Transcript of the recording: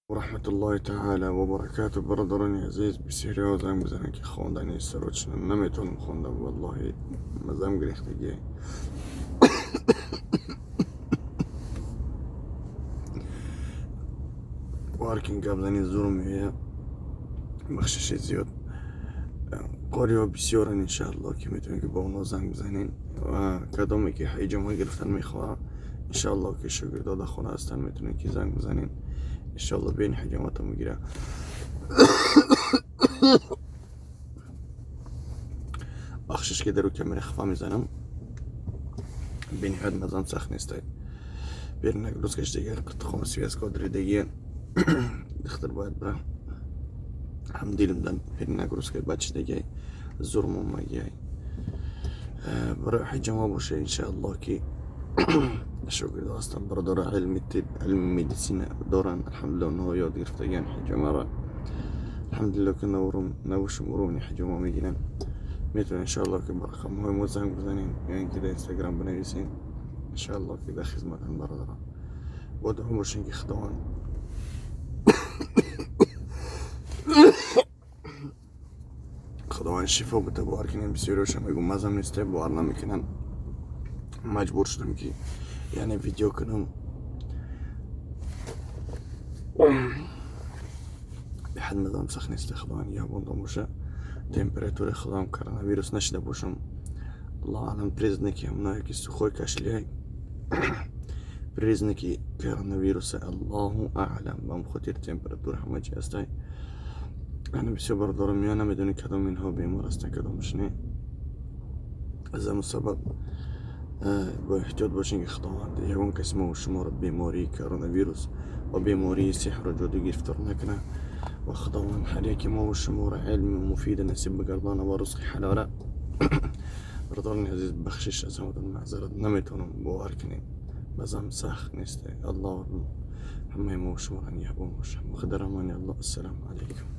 Раҳматуллоҳи таъала ва баракату. Бародарони азиз, бисёриҳо занг мезананд, ки хондани срочно наметавонам хонда, валлоҳи мазам гирифтагӣ. Варкин гап зани зур меояд, бахшиши зиёд. Қориҳо бисёранд, иншаалло, ки метавонед, ки бо онҳо занг бизанед, ва кадоме ки ҳиҷома гирифтан мехоҳад, иншаалло, ки шогирдо дар хона ҳастанд, метавонед, ки занг бизанед, иншаалло, бен ҳиҷомато мегирад. Бахшиш, ки дару камера хафа мезанам, бениҳоят мазам сахт нестай. Перенагрузка ш дигар қитхон связка дридагия духтар бояд бира ҳам дилимдан перенагрузка бачидагиай зурмомагиай. Барои ҳиҷома боша, иншаалло, ки шогирдо ҳастанд, бародаро илми тиб, илми медицина доранд, алҳамдулилла, онҳо ёд гирифтагиан ҳиҷомаро, алҳамдулилла, ки навушум уровни ҳиҷома мегиранд. Метавонед, иншаалло, ки ба рақамҳои мо занг бизанед ё ин ки дар Инстаграм бинависед, иншаалло, ки дар хизматанд. Бародарон, бо дуо бошем, ки Худованд шифо бита. Бовар кунем, бисёриҳоша мегӯм, мазам несте, бовар намекунанд. Маҷбур шудам, ки яъне видео кунам. Беҳад мазам сахт несте, Худованд нигаҳбондон боша. Температураи худам коронавирус нашида бошам, Аллоҳу аълам. Признаки ҳамное, ки сухой кашель яй, признаки коронавируса, Аллоҳу аълам. Ба хотири температура ҳама чи ҳастай. Ана бисёр бародарон меоянд, намедонӣ кадом инҳо бемор ҳастанд, кадомаш не. Аз ҳамун сабаб бо эҳтиёт бошем, ки Худованд ягон каси мо шуморо бемории коронавирус ва бемории сеҳру ҷоду гирифтор накунад ва Худованд ҳар яке мо шуморо илми муфида насиб бигардона ва рузқи ҳалола. Бародарони азиз, бахшиш аз ҳаматон, маъзарат, наметавонам, бовар кунед, базам сахт несте. Аллоҳ ҳамаи мо шуморо нигаҳбон боша. Дар амони Аллоҳ, ассалому алайкум.